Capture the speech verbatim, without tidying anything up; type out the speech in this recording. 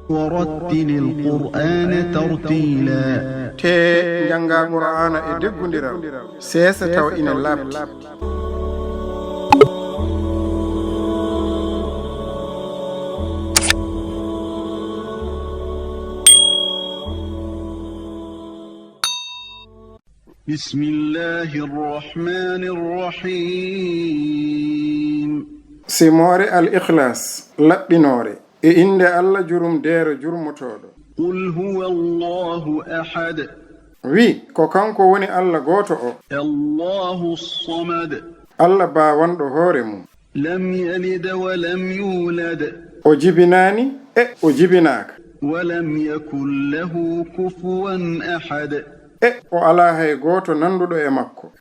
ورتل القرآن ترتيلا. Tee njanngaa Qur'aana e deggundiral, seesa tawa ina laaɓti. بسم الله الرحمن الرحيم. Simoore Al-Ikhlaas, laɓɓinoore, e innde Alla jurumdeero jurmotooɗo. قل هو الله أحد. Wi, ko kanko woni Alla gooto o. الله الصمد. Alla baawanɗo hoore mum. لم يلد ولم يولد. O jibinaani, e o jibinaaka. ولم يكن له كفوا أحد. E o alaa hay gooto nannduɗo e makko.